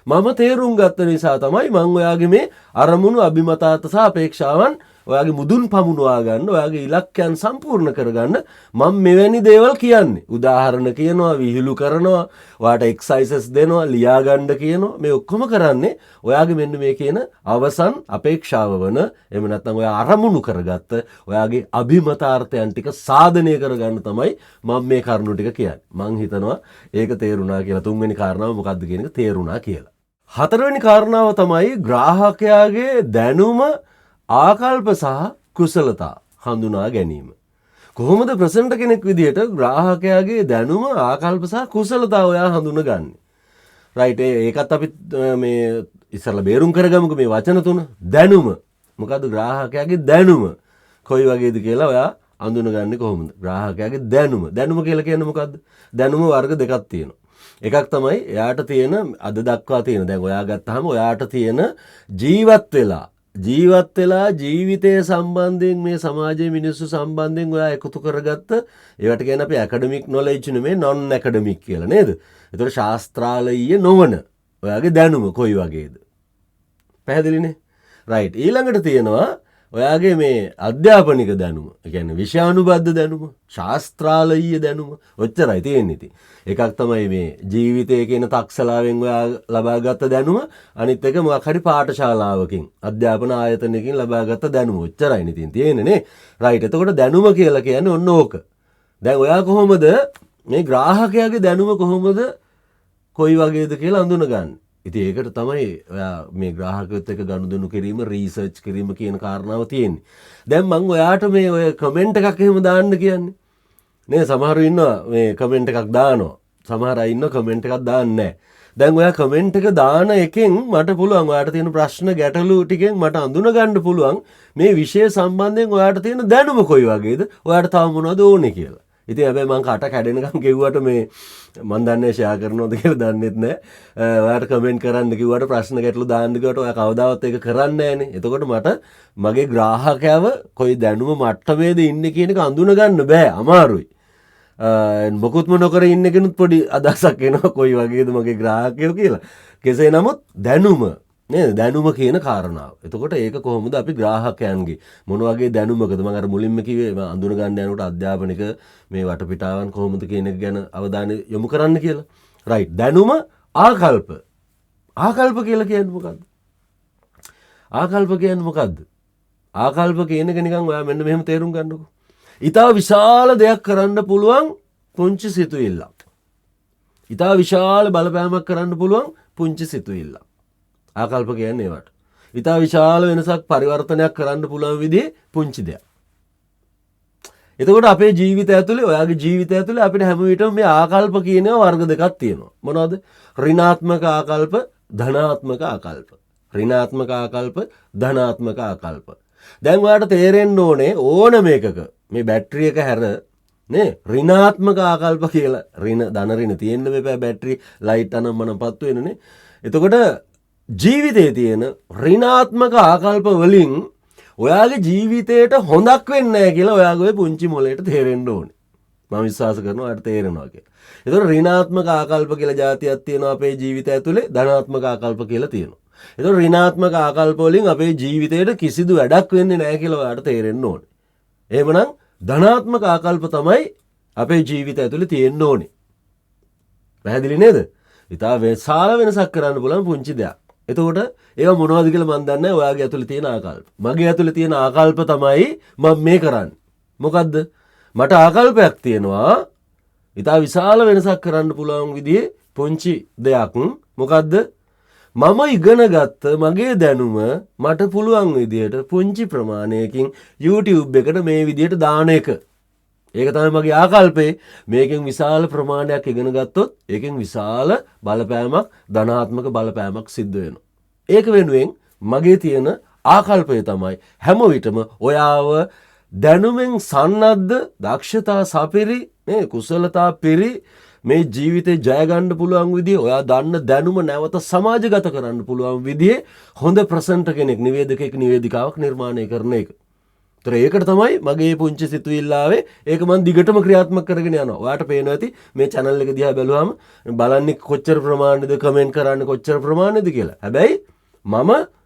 මම තේරුම් ගත්ත නිසා තමයි මං ඔයාගේ මේ අරමුණු, අභිමතාර්ථ සහ අපේක්ෂාවන් ඔයාගේ මුදුන් පමුණුවා ගන්න, ඔයාගේ ඉලක්කයන් සම්පූර්ණ කරගන්න මං මෙවැනි දේවල් කියන්නේ. උදාහරණ කියනවා, විහිළු කරනවා, ඔයාට එක්සයිසස් දෙනවා, ලියා ගන්න කියනවා. මේ ඔක්කොම කරන්නේ ඔයාගේ මෙන්න මේ කියන අවසන් අපේක්ෂාව වන, එහෙම නැත්නම් ඔයා අරමුණු කරගත්ත ඔයාගේ අභිමතාර්ථයන් ටික සාධනය කරගන්න තමයි මං මේ කරුණු ටික කියන්නේ. මං හිතනවා ඒක තේරුණා කියලා. තුන්වෙනි කාරණාව මොකද්ද කියන එක තේරුණා කියලා. හතරවෙනි කාරණාව තමයි ග්‍රාහකයාගේ දැනුම, ආකල්ප සහ කුසලතා හඳුනා ගැනීම. කොහොමද ප්‍රසන්ට් කෙනෙක් විදියට ග්‍රාහකයාගේ දැනුම, ආකල්ප සහ කුසලතා ඔයා හඳුනගන්නේ? රයිට්, ඒකත් අපි මේ ඉස්සරලා බේරුම් කරගමුකෝ මේ වචන තුන. දැනුම. මොකද්ද ග්‍රාහකයාගේ දැනුම? කොයි වගේද කියලා ඔයා හඳුනගන්නේ කොහොමද? ග්‍රාහකයාගේ දැනුම. දැනුම කියලා කියන්නේ මොකද්ද? දැනුම වර්ග දෙකක් තියෙනවා. එකක් තමයි එයාට තියෙන අද දක්වා තියෙන, දැන් ඔයා ගත්තාම ඔයාට තියෙන ජීවත් වෙලා ජීවිතය සම්බන්ධයෙන් මේ සමාජයේ මිනිස්සු සම්බන්ධයෙන් ඔයා එකතු කරගත්ත ඒවට කියන්නේ අපි ඇකඩමික් නොලෙජ් නෙමෙයි, නොන් ඇකඩමික් කියලා නේද? ඒතකොට ශාස්ත්‍රාලීය නොවන ඔයාගේ දැනුම කොයි වගේද? පැහැදිලිනේ? රයිට්. ඊළඟට තියෙනවා ඔයාගේ මේ අධ්‍යාපනික දැනුම. ඒ කියන්නේ විෂයානුබද්ධ දැනුම, ශාස්ත්‍රාලීය දැනුම. ඔච්චරයි තියෙන්නේ ඉතින්. එකක් තමයි මේ ජීවිතය කියන තක්සලාවෙන් ඔයා ලබාගත් දැනුම, අනිත් එක මොකක් හරි පාඨශාලාවකින්, අධ්‍යාපන ආයතනයකින් ලබාගත් දැනුම. ඔච්චරයි ඉතින් තියෙන්නේ නේ. රයිට්. එතකොට දැනුම කියලා කියන්නේ ඔන්න ඕක. දැන් ඔයා කොහොමද මේ ග්‍රාහකයාගේ දැනුම කොහොමද කොයි වගේද කියලා අඳුනගන්නේ? ඉතින් ඒකට තමයි ඔයා මේ ග්‍රාහකයොත් එක්ක ගනුදෙනු කිරීම, රීසර්ච් කිරීම කියන කාරණාව තියෙන්නේ. දැන් මං ඔයාට මේ ඔය කමෙන්ට් එකක් එහෙම දාන්න කියන්නේ. නේ, සමහරු ඉන්නවා මේ කමෙන්ට් එකක් දානවා. සමහර අය ඉන්නවා කමෙන්ට් එකක් දාන්නේ නැහැ. දැන් ඔයා කමෙන්ට් එක දාන එකෙන් මට පුළුවන් ඔයාට තියෙන ප්‍රශ්න ගැටලු ටිකෙන් මට අඳුන ගන්න පුළුවන් මේ විෂය සම්බන්ධයෙන් ඔයාට තියෙන දැනුම කොයි වගේද, ඔයාට තව මොනවද ඕනේ කියලා. ඉතින් හැබැයි මං කට කැඩෙනකම් කිව්වට මේ මං දන්නේ ෂෙයා කරනවද කියලා දන්නෙත් නෑ. ඔයාට කමෙන්ට් කරන්න කිව්වට, ප්‍රශ්න ගැටලු දාන්න කිව්වට ඔයා කවදාවත් ඒක කරන්නේ නෑනේ. එතකොට මට මගේ ග්‍රාහකයව කොයි දැනුම මට්ටමේද ඉන්නේ කියන එක අඳුන ගන්න බෑ, අමාරුයි. මොකුත්ම නොකර ඉන්න කෙනුත් පොඩි අදහසක් එනවා කොයි වගේද මගේ ග්‍රාහකයෝ කියලා. කෙසේ නමුත් දැනුම නේද, දැනුම කියන කාරණාව. එතකොට ඒක කොහොමද අපි ග්‍රාහකයන්ගේ මොන වගේ දැනුමකද, මම අර මුලින්ම කිව්වේ මම අඳුන ගන්න යනකොට අධ්‍යාපනික මේ වටපිටාවන් කොහොමද කියන එක ගැන අවධානය යොමු කරන්න කියලා. රයිට්. දැනුම, ආකල්ප. ආකල්ප කියලා කියන්නේ මොකද්ද? ආකල්ප කියන්නේ මොකද්ද? ආකල්ප කියන එක නිකන් ඔයා මෙන්න මෙහෙම තේරුම් ගන්නකෝ. ඊටා විශාල දෙයක් කරන්න පුළුවන් පුංචි සිතුවිල්ලක්. ඊටා විශාල බලපෑමක් කරන්න පුළුවන් පුංචි සිතුවිල්ලක්. ආකල්ප කියන්නේ ඒවට. ඊටා විශාල වෙනසක් පරිවර්තනයක් කරන්න පුළුවන් විදිහේ පුංචි දෙයක්. එතකොට අපේ ජීවිතය ඇතුලේ, ඔයාගේ ජීවිතය ඇතුලේ අපිට හැම විටම මේ ආකල්ප කියන ඒවා වර්ග දෙකක් තියෙනවා. මොනවද? ඍණාත්මක ආකල්ප, ධනාත්මක ආකල්ප. ඍණාත්මක ආකල්ප, ධනාත්මක ආකල්ප. දැන් ඔයාට තේරෙන්න ඕනේ ඕනම එකක මේ බැටරි එක හැර නේ ඍණාත්මක ආකල්ප කියලා, ඍණ ධන ඍණ තියෙන්න බෑ, බැටරි ලයිට් අනම්මනම් පත්තු වෙනනේ. එතකොට ජීවිතේ තියෙන ඍණාත්මක ආකල්ප වලින් ඔයාගේ ජීවිතේට හොඳක් වෙන්නේ නැහැ කියලා ඔයාගේ ඔය පුංචි මොලේට තේරෙන්න ඕනේ. මම විශ්වාස කරනවා ඔයාට තේරෙනවා කියලා. එතකොට ඍණාත්මක ආකල්ප කියලා જાතියක් තියෙනවා අපේ ජීවිතය ඇතුලේ, ධනාත්මක ආකල්ප කියලා තියෙනවා. ඒතකොට ඍණාත්මක ආකල්ප වලින් අපේ ජීවිතේට කිසිදු වැඩක් වෙන්නේ නැහැ කියලා ඔයාට තේරෙන්න ඕනේ. එහෙමනම් ධනාත්මක ආකල්ප තමයි අපේ ජීවිතය ඇතුලේ තියෙන්න ඕනේ. පැහැදිලි නේද? ඉතා විශාල වෙනසක් කරන්න පුළුවන් පුංචි දෙයක්. එතකොට ඒවා මොනවද කියලා මන් දන්නේ නැහැ. ඔයාගේ ඇතුලේ තියෙන ආකල්ප. මගේ ඇතුලේ තියෙන ආකල්ප තමයි මම මේ කරන්නේ. මොකද්ද? මට ආකල්පයක් තියෙනවා. ඉතා විශාල වෙනසක් කරන්න පුළුවන් විදිහේ පුංචි දෙයක්. මොකද්ද? මම ඉගෙන ගත්ත මගේ දැනුම මට පුළුවන් විදිහට පුංචි ප්‍රමාණයකින් YouTube එකට මේ විදිහට දාන එක. ඒක තමයි මගේ ආකල්පේ. මේකෙන් විශාල ප්‍රමාණයක් ඉගෙන ගත්තොත් ඒකෙන් විශාල බලපෑමක්, ධනාත්මක බලපෑමක් සිද්ධ වෙනවා. ඒක වෙනුවෙන් මගේ තියෙන ආකල්පය තමයි හැම විටම ඔයාව දැනුමෙන් සන්නද්ධ, දක්ෂතා සපිරි, මේ කුසලතා පිරි මේ ජීවිතේ ජය ගන්න පුළුවන් විදිහ, ඔයා දන්න දැනුම නැවත සමාජගත කරන්න පුළුවන් විදිහේ හොඳ ප්‍රසන්ටර් කෙනෙක්, නිවේදකෙක්, නිවේදිකාවක් නිර්මාණය කරන එක. ඒතර ඒකට තමයි මගේ පුංචි සිතුවිල්ල ආවේ. ඒක මං දිගටම ක්‍රියාත්මක කරගෙන යනවා. ඔයාට පේනවා ඇති මේ channel එක දිහා බැලුවාම බලන්නේ කොච්චර ප්‍රමාණයද, කමෙන්ට් කරන්නේ කොච්චර ප්‍රමාණයද කියලා. හැබැයි මම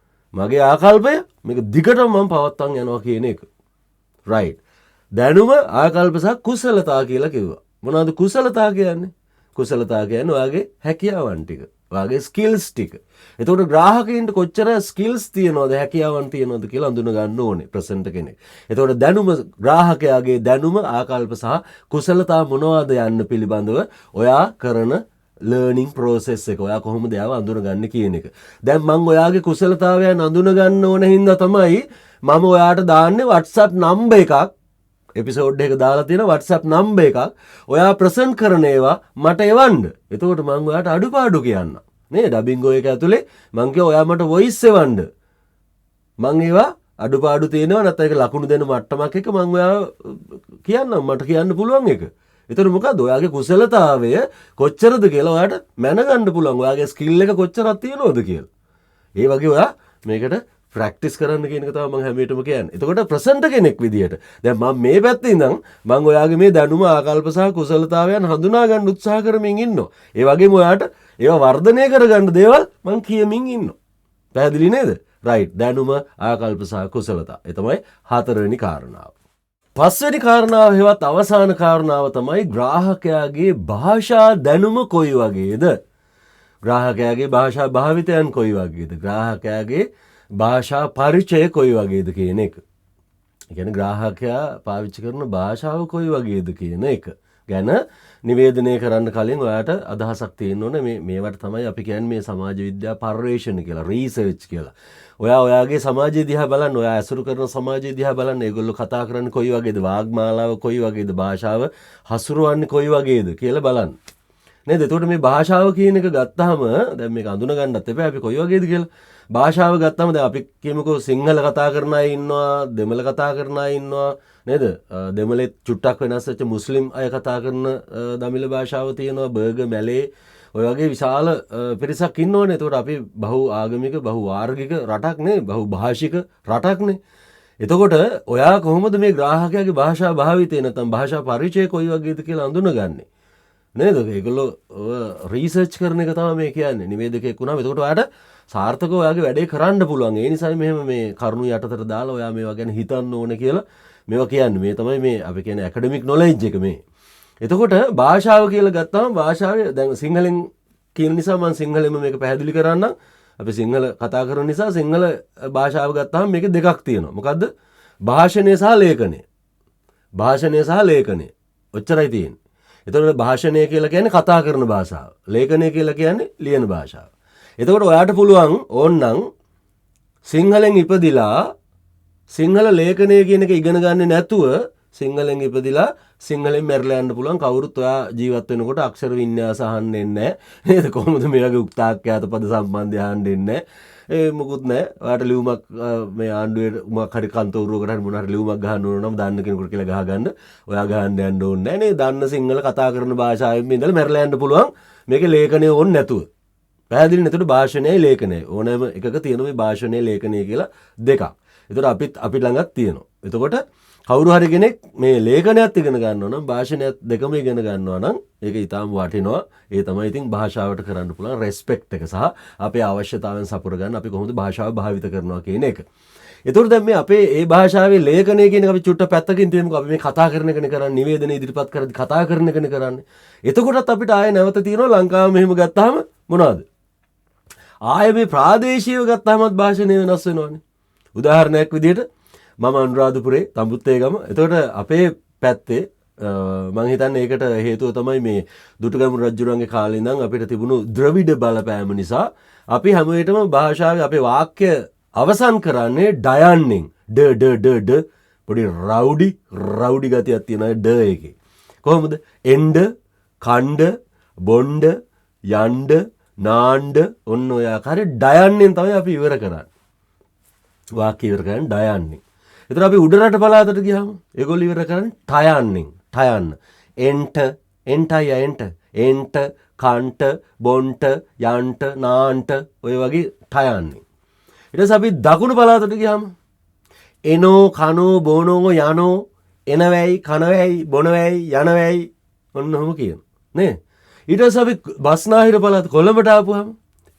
මගේ ආකල්පය මේක දිගටම මං පවත්වන් යනවා කියන එක. රයිට්. දැනුම, ආකල්ප සහ කුසලතා කියලා කිව්වා. මොනවද කුසලතා කියන්නේ? කුසලතා කියන්නේ ඔයාගේ හැකියාවන් ටික, ඔයාගේ ස්කිල්ස් ටික. එතකොට ග්‍රාහකයින්ට කොච්චර ස්කිල්ස් තියෙනවද, හැකියාවන් තියෙනවද කියලා අඳුන ගන්න ඕනේ ප්‍රසන්ට් කෙනෙක්. එතකොට දැනුම, ග්‍රාහකයාගේ දැනුම, ආකල්ප සහ කුසලතා මොනවද යන්න පිළිබඳව ඔයා කරන ලර්නින් ප්‍රෝසෙස් එක, ඔයා කොහොමද එයාව අඳුනගන්නේ කියන එක. දැන් මං ඔයාගේ කුසලතාවයන් අඳුන ගන්න ඕන හින්දා තමයි මම ඔයාට දාන්නේ WhatsApp number එකක්. එපිසෝඩ් එක දාලා තියෙන WhatsApp number එකක්. ඔයා ප්‍රසන්ට් කරන ඒවා මට එවන්න. එතකොට මං ඔයාට අඩුපාඩු කියන්නම්. නේ ඩබින්ගෝ එක ඇතුලේ මං කිව්වා ඔයා මට වොයිස් එවන්න. මං ඒවා අඩුපාඩු තියෙනවා නැත්නම් ඒක ලකුණු දෙන මට්ටමක් එක මං ඔයා කියන්නම්, මට කියන්න පුළුවන් එක. එතකොට මොකද්ද? ඔයාගේ කුසලතාවය කොච්චරද කියලා ඔයාට මැනගන්න පුළුවන්. ඔයාගේ ස්කිල් එක කොච්චරක් තියෙනවද කියලා. ඒ වගේ ඔයා මේකට ප්‍රැක්ටිස් කරන්න කියන එක තමයි මං හැම විටම කියන්නේ. එතකොට ප්‍රසන්ට් කෙනෙක් විදියට දැන් මං මේ පැත්තේ ඉඳන් මං ඔයාගේ මේ දැනුම, ආකල්ප සහ කුසලතාවයන් හඳුනා ගන්න උත්සාහ කරමින් ඉන්නවා. ඒ වගේම ඔයාට ඒවා වර්ධනය කරගන්න දේවල් මං කියමින් ඉන්නවා. පැහැදිලි නේද? රයිට්. දැනුම, ආකල්ප සහ කුසලතා. ඒ තමයි හතරවෙනි කාරණාව. පස්වෙනි කාරණාව හෙවත් අවසාන කාරණාව තමයි ග්‍රාහකයාගේ භාෂා දැනුම කොයි වගේද? ග්‍රාහකයාගේ භාෂා භාවිතයන් කොයි වගේද? ග්‍රාහකයාගේ භාෂා පරිචය කොයි වගේද කියන එක. ඒ කියන්නේ ග්‍රාහකයා පාවිච්චි කරන භාෂාව කොයි වගේද කියන එක ගැන නිවේදනය කරන්න කලින් ඔයාට අදහසක් තියෙන්න ඕනේ. මේවට තමයි අපි කියන්නේ මේ සමාජ විද්‍යා පර්යේෂණ කියලා, රීසර්ච් කියලා. ඔයා ඔයාගේ සමාජය දිහා බලන්න, ඔයා ඇසුරු කරන සමාජය දිහා බලන්න, ඒගොල්ලෝ කතා කරන්නේ කොයි වගේද, වාග්මාලාව කොයි වගේද, භාෂාව හසුරුවන්නේ කොයි වගේද කියලා බලන්න. නේද? එතකොට මේ භාෂාව කියන එක ගත්තාම දැන් මේක අඳුන ගන්නත් එපා අපි කොයි වගේද කියලා. භාෂාව ගත්තාම දැන් අපි කියමුකෝ සිංහල කතා කරන අය ඉන්නවා, දෙමළ කතා කරන අය ඉන්නවා නේද? දෙමළෙත් චුට්ටක් වෙනස් වෙච්ච මුස්ලිම් අය කතා කරන දමිළ භාෂාව තියෙනවා, බර්ගර්, මැලේ ඔය වගේ විශාල පිරිසක් ඉන්නවනේ. එතකොට අපි බහු ආගමික, බහු වාර්ගික රටක් නේ, බහු භාෂික රටක් නේ. එතකොට ඔයා කොහොමද මේ ග්‍රාහකයාගේ භාෂා භාවිතය නැත්නම් භාෂා පරිචය කොයි වගේද කියලා අඳුනගන්නේ? නේද? ඒගොල්ලෝ ඔය රීසර්ච් කරන එක තමයි මේ කියන්නේ. නිවේදකයෙක් වුණාම එතකොට ඔයාට සාර්ථකව ඔයාගේ වැඩේ කරන්න පුළුවන්. ඒ නිසායි මෙහෙම මේ කරුණු යටතට දාලා ඔයා මේවා ගැන හිතන්න ඕන කියලා මේවා කියන්නේ. මේ තමයි මේ අපි කියන්නේ ඇකඩමික් නොලෙජ් එක මේ. එතකොට භාෂාව කියලා ගත්තාම භාෂාවේ දැන් සිංහලෙන් කියන නිසා මම සිංහලෙන්ම මේක පැහැදිලි කරන්නම්. අපි සිංහල කතා කරන නිසා සිංහල භාෂාව ගත්තාම මේක දෙකක් තියෙනවා. මොකද්ද? භාෂණය සහ ලේඛනය. භාෂණය සහ ලේඛනය. ඔච්චරයි තියෙන්නේ. එතකොට භාෂණය කියලා කියන්නේ කතා කරන භාෂාව. ලේඛනය කියලා කියන්නේ ලියන භාෂාව. එතකොට ඔයාට පුළුවන් ඕන්නම් සිංහලෙන් ඉපදිලා සිංහල ලේඛනය කියන එක ඉගෙන ගන්නේ නැතුව සිංහලෙන් ඉපදිලා සිංහලෙන් මැරිලා යන්න පුළුවන්. කවුරුත් ඔයා ජීවත් වෙනකොට අක්ෂර වින්‍යාස අහන්න එන්නේ නැහැ. නේද? කොහොමද මේ වගේ උක්තාඛ්‍යාත පද සම්බන්ධය අහන්න එන්නේ නැහැ. ඒ මොකුත් නැහැ. ඔයාට ලියුමක් මේ ආණ්ඩුවේ මොකක් හරි කන්තෝරුවකට හරි මොන හරි ලියුමක් ගහන්න ඕන නම් දන්න කෙනෙකුට කියලා ගහගන්න. ඔයා ගහන්න යන්න ඕනේ නැහැ නේ. දන්න සිංහල කතා කරන භාෂාවෙන් ඉඳලා මැරිලා යන්න පුළුවන්. මේකේ ලේඛනය ඕනේ නැතුව. පැහැදිලිනේ? එතකොට භාෂණයයි ලේඛනයයි ඕනෑම එකක තියෙන මේ භාෂණය ලේඛනය කියලා දෙකක්. එතකොට අපි ළඟත් තියෙනවා. එතකොට කවුරු හරි කෙනෙක් මේ ලේඛනයත් ඉගෙන ගන්නවා නම් භාෂණයත් දෙකම ඉගෙන ගන්නවා නම් ඒක ඉතාම වටිනවා. ඒ තමයි ඉතින් භාෂාවට කරන්න පුළුවන් රෙස්පෙක්ට් එක සහ අපේ අවශ්‍යතාවයන් සපුර ගන්න අපි කොහොමද භාෂාව භාවිත කරනවා කියන එක. ඒතකොට දැන් මේ අපේ ඒ භාෂාවේ ලේඛනය කියන එක අපි චුට්ට පැත්තකින් තියමුකෝ. අපි මේ කතා කරන එකනේ කරන්නේ, නිවේදන ඉදිරිපත් කරද්දි කතා කරන එකනේ කරන්නේ. එතකොටත් අපිට ආයේ නැවත තියෙනවා ලංකාව මෙහෙම ගත්තාම මොනවද? ආයේ මේ ප්‍රාදේශීයව ගත්තාමත් භාෂණය වෙනස් වෙනවනේ. උදාහරණයක් විදිහට මම අනුරාධපුරේ තඹුත්තේගම. එතකොට අපේ පැත්තේ මං හිතන්නේ ඒකට හේතුව තමයි මේ දුටුගැමුණු රජුරන්ගේ කාලේ ඉඳන් අපිට තිබුණු ද්‍රවිඩ බලපෑම නිසා අපි හැම විටම භාෂාවේ අපේ වාක්‍ය අවසන් කරන්නේ ඩයන්නෙන්. ඩ ඩ ඩ ඩ පොඩි රවුඩි රවුඩි ගතියක් තියෙනවා ඩ එකේ. කොහොමද? එන්ඩ, කණ්ඩ, බොණ්ඩ, යණ්ඩ, නාණ්ඩ ඔන්න ඔය ආකාරයේ ඩයන්නෙන් තමයි අපි ඉවර කරන්නේ. වාක්‍ය ඉවර කරන්නේ ඩයන්නෙන්. එතකොට අපි උඩරට පළාතට ගියාම ඒගොල්ලෝ ඉවර කරන්නේ ටයන්නෙන්. ටයන්න. එන්ට, එන්ටයි එන්ට, එන්ට, කන්ට, බොන්ට, යන්ට, නාන්ට ඔය වගේ ටයන්නෙන්. ඊට පස්සේ අපි දකුණු පළාතට ගියාම එනෝ, කනෝ, බොනෝ, යනෝ, එනවැයි, කනවැයි, බොනවැයි, යනවැයි ඔන්න ඔහොම කියනවා නේ. ඊට පස්සේ අපි බස්නාහිර පළාත කොළඹට ආපුවාම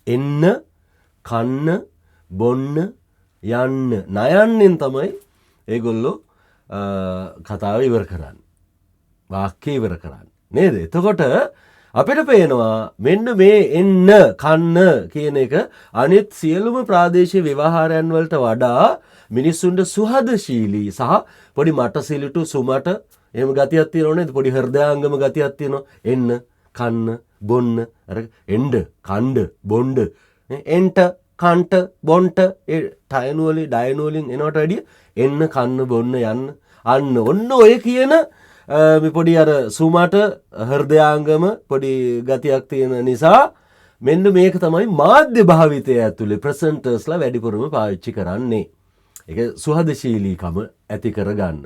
එන්න, කන්න, බොන්න, යන්න, නයන්නෙන් තමයි ඒගොල්ලෝ කතාව ඉවර කරන්නේ. වාක්‍ය ඉවර කරන්නේ. නේද? එතකොට අපිට පේනවා මෙන්න මේ එන්න, කන්න කියන එක අනිත් සියලුම ප්‍රාදේශීය ව්‍යවහාරයන් වලට වඩා මිනිස්සුන්ට සුහදශීලී සහ පොඩි මට සිලිටු සුමට එහෙම ගතියක් තියෙනව නේද? පොඩි හෘදයාංගම ගතියක් තියෙනවා. එන්න, කන්න, බොන්න, අර එන්න, කණ්ඩ, බොණ්ඩ, එන්ට, කන්ට, බොන්ට, ඒ ටයනු වලින් ඩයනු වලින් එනවට වැඩිය එන්න, කන්න, බොන්න, යන්න. අන්න ඔන්න ඔය කියන මේ පොඩි අර සුමට හෘදයාංගම පොඩි ගතියක් තියෙන නිසා මෙන්න මේක තමයි මාධ්‍ය භාවිතය ඇතුලේ ප්‍රසන්ටර්ස්ලා වැඩිපුරම පාවිච්චි කරන්නේ. ඒක සුහදශීලීකම ඇති කරගන්න.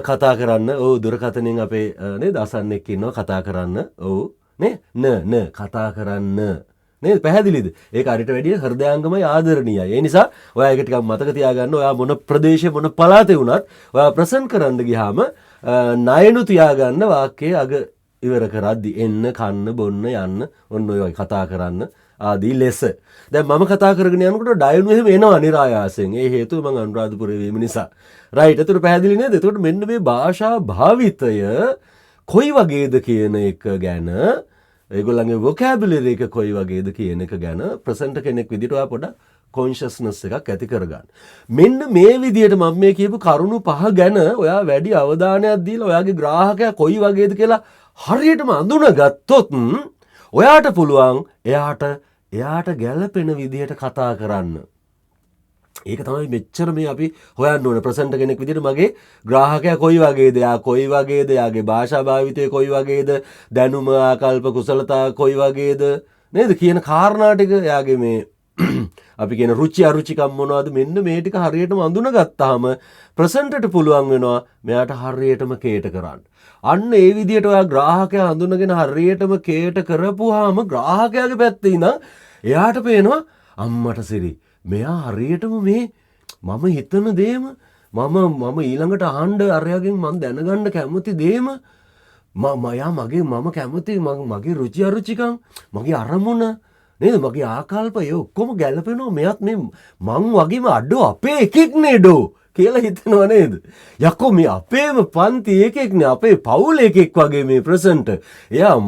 කතා කරන්න, ඔව් දුරකථනයෙන් අපේ නේද අසන්නෙක් ඉන්නවා කතා කරන්න. ඔව් නේ න න කතා කරන්න. නේද පැහැදිලිද? ඒක අරිට වැඩිය හෘදයාංගමයි ආදරණීයයි. ඒ නිසා ඔයා ඒක ටිකක් මතක තියාගන්න. ඔයා මොන ප්‍රදේශේ මොන පළාතේ වුණත් ඔයා ප්‍රසන්ට් කරන්න ගියාම නයනු තියාගන්න වාක්‍යයේ අග ඉවර කරද්දි එන්න, කන්න, බොන්න, යන්න, ඔන්න ඔය වගේ කතා කරන්න ආදී ලෙස. දැන් මම කතා කරගෙන යනකොට ඩයනු එහෙම එනවා නිරායාසයෙන්. ඒ හේතුව මං අනුරාධපුරේ වීම නිසා. රයිට්. එතකොට පැහැදිලි නේද? එතකොට මෙන්න මේ භාෂා භාවිතය කොයි වගේද කියන එක ගැන, ඒගොල්ලන්ගේ වොකැබියුලරි එක කොයි වගේද කියන එක ගැන ප්‍රසන්ට් කෙනෙක් විදිහට ඔයා පොඩක් කොන්ෂස්නස් එකක් ඇති කරගන්න. මෙන්න මේ විදිහට මම මේ කියපු කරුණු පහ ගැන ඔයා වැඩි අවධානයක් දීලා ඔයාගේ ග්‍රාහකයා කොයි වගේද කියලා හරියටම අඳුනගත්තොත් ඔයාට පුළුවන් එයාට ගැළපෙන විදිහට කතා කරන්න. ඒක තමයි මෙච්චර මේ අපි හොයන්න ඕන ප්‍රසන්ට් කෙනෙක් විදිහට මගේ ග්‍රාහකයා කොයි වගේද, එයා කොයි වගේද, එයාගේ භාෂා භාවිතය කොයි වගේද, දැනුම ආකල්ප කුසලතා කොයි වගේද නේද කියන කාරණා ටික, එයාගේ මේ අපි කියන රුචි අරුචිකම් මොනවද, මෙන්න මේ ටික හරියටම අඳුනගත්තාම ප්‍රසන්ට්ට පුළුවන් වෙනවා මෙයාට හරියටම කේට කරන්න. අන්න ඒ විදිහට ඔයා ග්‍රාහකයා අඳුනගෙන හරියටම කේට කරපුවාම ග්‍රාහකයාගේ පැත්තේ ඉඳන් එයාට පේනවා අම්මට සිරි මෙයා හරියටම මේ මම හිතන දේම, මම ඊළඟට අහන්න අරයාගෙන් මං දැනගන්න කැමති දේම, මයා මගේ මම කැමති මගේ රුචි අරුචිකම්, මගේ අරමුණ නේද, මගේ ආකල්ප ඒ ඔක්කොම ගැලපෙනවා මෙයත් මේ මං වගේම අඩෝ අපේ එකෙක් නේ ඩෝ කියලා හිතනවා නේද? යකෝ මේ අපේම පන්ති එකෙක් නේ, අපේ පවුල එකෙක් වගේ මේ ප්‍රසන්ට්. එයා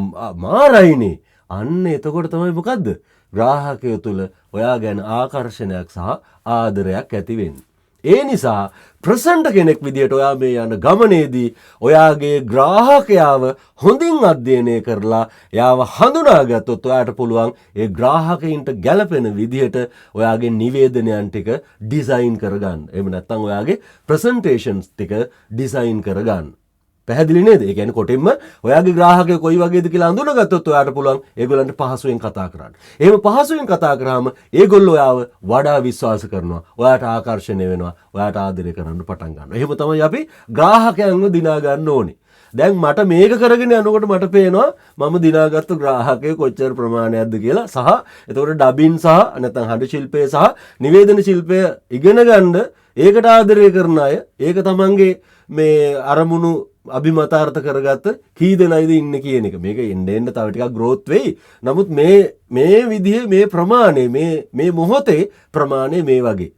මාරයිනේ. අන්න එතකොට තමයි මොකද්ද? ග්‍රාහකය තුළ ඔයා ගැන ආකර්ෂණයක් සහ ආදරයක් ඇති වෙන්නේ. ඒ නිසා ප්‍රසන්ට් කෙනෙක් විදියට ඔයා මේ යන ගමනේදී ඔයාගේ ග්‍රාහකයාව හොඳින් අධ්‍යයනය කරලා එයාව හඳුනාගත්තොත් ඔයාට පුළුවන් ඒ ග්‍රාහකයින්ට ගැලපෙන විදියට ඔයාගේ නිවේදනයන් ටික ඩිසයින් කරගන්න. එහෙම නැත්නම් ඔයාගේ ප්‍රසන්ටේෂන්ස් ටික ඩිසයින් කරගන්න. පැහැදිලි නේද? ඒ කියන්නේ කොටින්ම ඔයාගේ ග්‍රාහකයෝ කොයි වගේද කියලා අඳුනගත්තොත් ඔයාට පුළුවන් ඒගොල්ලන්ට පහසුවෙන් කතා කරන්න. එහෙම පහසුවෙන් කතා කරාම ඒගොල්ලෝ ඔයාව වඩා විශ්වාස කරනවා. ඔයාට ආකර්ෂණය වෙනවා. ඔයාට ආදරය කරන්න පටන් ගන්නවා. එහෙම තමයි අපි ග්‍රාහකයන්ව දිනා ගන්න ඕනේ. දැන් මට මේක කරගෙන යනකොට මට පේනවා මම දිනාගත්තු ග්‍රාහකයෝ කොච්චර ප්‍රමාණයක්ද කියලා සහ එතකොට ඩබින් සහ නැත්නම් හඬ ශිල්පය සහ නිවේදන ශිල්පය ඉගෙන ගන්න ඒකට ආදරය කරන අය, ඒක තමන්ගේ මේ අරමුණු අභිමතාර්ථ කරගත්ත කී දෙනයිද ඉන්නේ කියන එක. මේක එන්න එන්න තව ටිකක් ග්‍රෝත් වෙයි. නමුත් මේ මේ විදිහේ මේ ප්‍රමාණය, මේ මේ මොහොතේ ප්‍රමාණය මේ වගේ.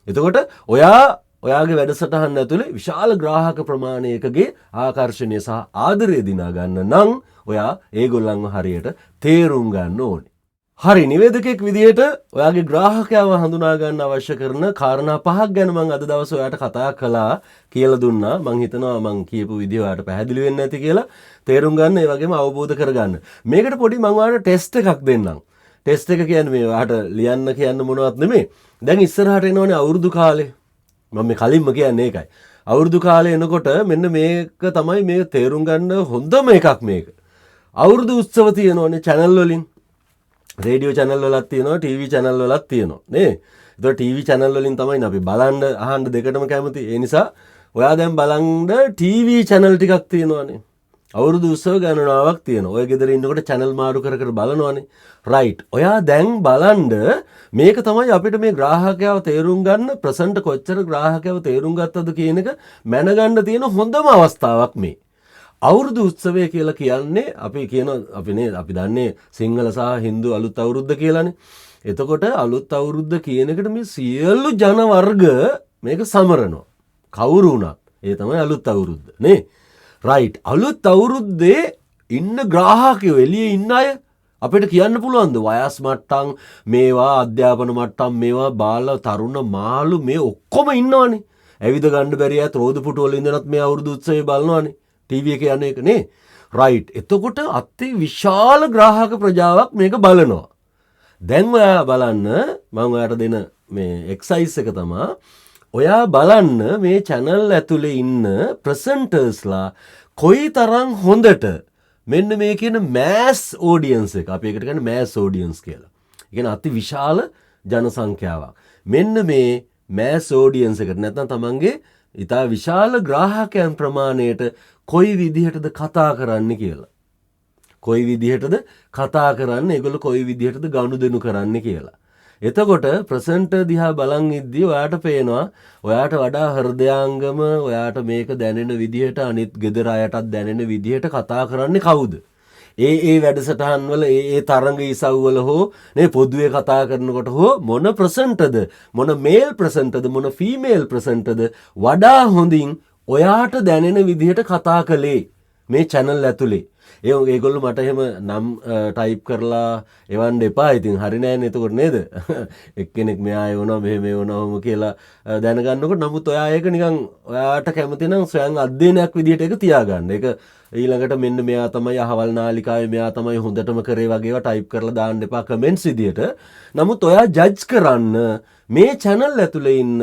එතකොට ඔයා ඔයාගේ වැඩසටහන් ඇතුලේ විශාල ග්‍රාහක ප්‍රමාණයකගේ ආකර්ෂණය සහ ආදරය දිනා ගන්න නම් ඔයා ඒගොල්ලන්ව හරියට තේරුම් ගන්න ඕනේ. හරි, නිවේදකෙක් විදිහට ඔයාගේ ග්‍රාහකයව හඳුනා ගන්න අවශ්‍ය කරන කාරණා පහක් ගැන මං අද දවසේ ඔයාට කතා කළා, කියලා දුන්නා. මං හිතනවා මං කියපු විදිහ ඔයාට පැහැදිලි වෙන්න ඇති කියලා. තේරුම් ගන්න, ඒ වගේම අවබෝධ කරගන්න. මේකට පොඩි මං ඔයාලට ටෙස්ට් එකක් දෙන්නම්. ටෙස්ට් එක කියන්නේ මේ ඔයාට ලියන්න කියන්න මොනවත් නෙමෙයි. දැන් ඉස්සරහට එනවනේ අවුරුදු කාලේ. මම මේ කලින්ම කියන්නේ ඒකයි. අවුරුදු කාලේ එනකොට මෙන්න මේක තමයි මේ තේරුම් ගන්න හොඳම එකක් මේක. අවුරුදු උත්සව තියෙනවනේ චැනල් වලින්. රේඩියෝ චැනල් වලත් තියෙනවා, ටීවී චැනල් වලත් තියෙනවා නේ. ඒතකොට ටීවී චැනල් වලින් තමයි අපි බලන්න අහන්න දෙකටම කැමති. ඒ නිසා ඔයා දැන් බලන්න ටීවී චැනල් ටිකක් තියෙනවනේ. අවුරුදු උත්සව ගණනාවක් තියෙනවා. ඔය ගෙදර ඉන්නකොට චැනල් මාරු කර කර බලනවනේ. රයිට්. ඔයා දැන් බලන්න මේක තමයි අපිට මේ ග්‍රාහකයව තේරුම් ගන්න, ප්‍රසන්ට් කොච්චර ග්‍රාහකයව තේරුම් ගත්තද කියන එක මැනගන්න තියෙන හොඳම අවස්ථාවක් මේ. අවුරුදු උත්සවය කියලා කියන්නේ අපි කියන අපි නේ අපි දන්නේ සිංහල සහ හින්දු අලුත් අවුරුද්ද කියලානේ. එතකොට අලුත් අවුරුද්ද කියන එකට මේ සියලු ජන වර්ග මේක සමරනවා. කවුරු වුණත් ඒ තමයි අලුත් අවුරුද්ද නේ. රයිට්. අලුත් අවුරුද්දේ ඉන්න ග්‍රාහකයෝ, එළියේ ඉන්න අය අපිට කියන්න පුළුවන්ද වයස් මට්ටම් මේවා, අධ්‍යාපන මට්ටම් මේවා, බාල තරුණ මාළු මේ ඔක්කොම ඉන්නවනේ. ඇවිද ගන්න බැරි අයත් රෝද පුටු වල ඉඳනත් මේ අවුරුදු උත්සවය බලනවනේ. ටීවී එකේ යන එක නේ. රයිට්. එතකොට අති විශාල ග්‍රාහක ප්‍රජාවක් මේක බලනවා. දැන් ඔයා බලන්න මම ඔයාට දෙන මේ එක්සයිස් එක තමා, ඔයා බලන්න මේ චැනල් ඇතුලේ ඉන්න ප්‍රසන්ටර්ස්ලා කොයි තරම් හොඳට මෙන්න මේ කියන මෑස් ඕඩියන්ස් එක, අපි ඒකට කියන්නේ මෑස් ඕඩියන්ස් කියලා. ඒ කියන්නේ අති විශාල ජන සංඛ්‍යාවක්. මෙන්න මේ මෑස් ඕඩියන්ස් එකට නැත්නම් තමන්ගේ ඉතා විශාල ග්‍රාහකයන් ප්‍රමාණයට කොයි විදිහටද කතා කරන්න කියලා. කොයි විදිහටද කතා කරන්න, ඒගොල්ලෝ කොයි විදිහටද ගනුදෙනු කරන්න කියලා. එතකොට ප්‍රසන්ටර් දිහා බලන් ඉද්දී ඔයාට පේනවා ඔයාට වඩා හෘදයාංගම, ඔයාට මේක දැනෙන විදිහට, අනිත් ගෙදර අයටත් දැනෙන විදිහට කතා කරන්නේ කවුද? ඒ ඒ වැඩසටහන් වල, ඒ ඒ තරඟ ඉසව් වල හෝ නේ පොදුවේ කතා කරනකොට හෝ මොන ප්‍රසන්ටර්ද, මොන මේල් ප්‍රසන්ටර්ද, මොන ෆීමේල් ප්‍රසන්ටර්ද වඩා හොඳින් ඔයාට දැනෙන විදිහට කතා කළේ මේ චැනල් ඇතුලේ. ඒගොල්ලෝ මට එහෙම නම් ටයිප් කරලා එවන්න එපා. ඉතින් හරි නෑනේ එතකොට නේද? එක්කෙනෙක් මෙයා එවනවා, මෙහෙම එවනවා ඔහොම කියලා දැනගන්නකොට. නමුත් ඔයා ඒක නිකන් ඔයාට කැමති නම් ස්වයං අධ්‍යයනයක් විදිහට ඒක තියාගන්න. ඒක ඊළඟට මෙන්න මෙයා තමයි අහවල් නාලිකාවේ මෙයා තමයි හොඳටම කරේ වගේ ඒවා ටයිප් කරලා දාන්න එපා කමෙන්ට්ස් විදිහට. නමුත් ඔයා ජජ් කරන්න මේ චැනල් ඇතුලේ ඉන්න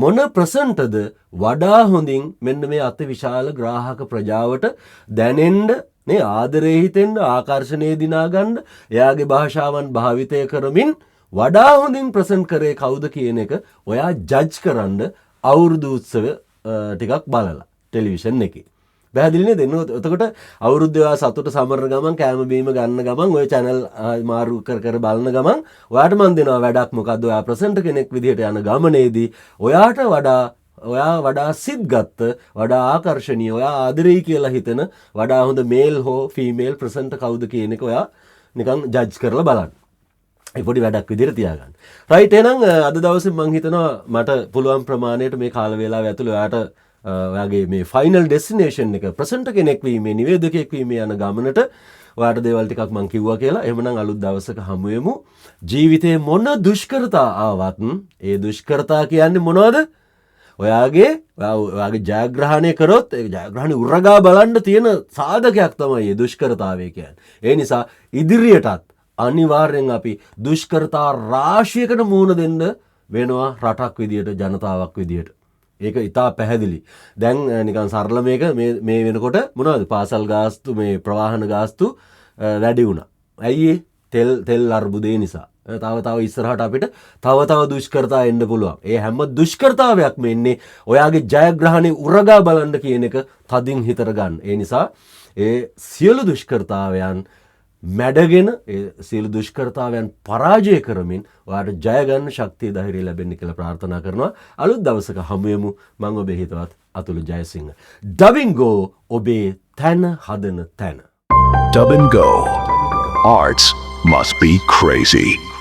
මොන ප්‍රසන්ටද වඩා හොඳින් මෙන්න මේ අති විශාල ග්‍රාහක ප්‍රජාවට දැනෙන්න නේ, ආදරේ හිතෙන්න, ආකර්ෂණය දිනා ගන්න, එයාගේ භාෂාවන් භාවිතය කරමින් වඩා හොඳින් ප්‍රසන්ට් කරේ කවුද කියන එක ඔයා ජජ් කරන්න අවුරුදු උත්සව ටිකක් බලලා ටෙලිවිෂන් එකේ. පැහැදිලි නේද? එතකොට අවුරුද්ද ඔයා සතුට සමරන ගමන්, කෑම බීම ගන්න ගමන්, ඔය චැනල් මාරු කර කර බලන ගමන් ඔයාට මන් දෙනවා වැඩක්. මොකද්ද? ඔයා ප්‍රසන්ට් කෙනෙක් විදිහට යන ගමනේදී ඔයාට වඩා, ඔයා වඩා සිත් ගත්ත, වඩා ආකර්ෂණීය, ඔයා ආදරෙයි කියලා හිතෙන වඩා හොඳ මේල් හෝ ෆීමේල් ප්‍රසන්ට් කවුද කියන එක ඔයා නිකන් ජජ් කරලා බලන්න. ඒ පොඩි වැඩක් විදිහට තියාගන්න. රයිට්, එහෙනම් අද දවසේ මං හිතනවා මට පුළුවන් ප්‍රමාණයට මේ කාල වේලාව ඇතුළේ ඔයාට ඔයාගේ මේ ෆයිනල් ඩෙස්ටිනේෂන් එක ප්‍රසන්ට් කෙනෙක් වීමේ, නිවේදකයෙක් වීමේ යන ගමනට ඔයාට දේවල් ටිකක් මං කිව්වා කියලා. එහෙමනම් අලුත් දවසක හමු වෙමු. ජීවිතේ මොන දුෂ්කරතා ආවත් ඒ දුෂ්කරතා කියන්නේ මොනවද? ඔයාගේ ජයග්‍රහණය කරොත් ඒ ජයග්‍රහණය උරගා බලන්න තියෙන සාධකයක් තමයි මේ දුෂ්කරතාවය කියන්නේ. ඒ නිසා ඉදිරියටත් අනිවාර්යෙන් අපි දුෂ්කරතා රාශියකට මුහුණ දෙන්න වෙනවා රටක් විදියට, ජනතාවක් විදියට. ඒක ඉතා පැහැදිලි. දැන් නිකන් සරල මේක මේ වෙනකොට මොනවද? පාසල් ගාස්තු, මේ ප්‍රවාහන ගාස්තු වැඩි වුණා. ඇයි ඒ? තෙල් අර්බුදේ නිසා. තව තව ඉස්සරහට අපිට තව තව දුෂ්කරතා එන්න පුළුවන්. ඒ හැම දුෂ්කරතාවයක්ම එන්නේ ඔයාගේ ජයග්‍රහණය උරගා බලන්න කියන එක තදින් හිතට ගන්න. ඒ නිසා ඒ සියලු දුෂ්කරතාවයන් මැඩගෙන ඒ සියලු දුෂ්කරතාවයන් පරාජය කරමින් ඔයාට ජය ගන්න ශක්තිය ධෛර්යය ලැබෙන්න කියලා ප්‍රාර්ථනා කරනවා. අලුත් දවසක හමු වෙමු. මං ඔබේ හිතවත් අතුල ජයසිංහ. ඩබින්ගෝ, ඔබේ තැන හදන තැන. Dub and Go. Arts must be crazy.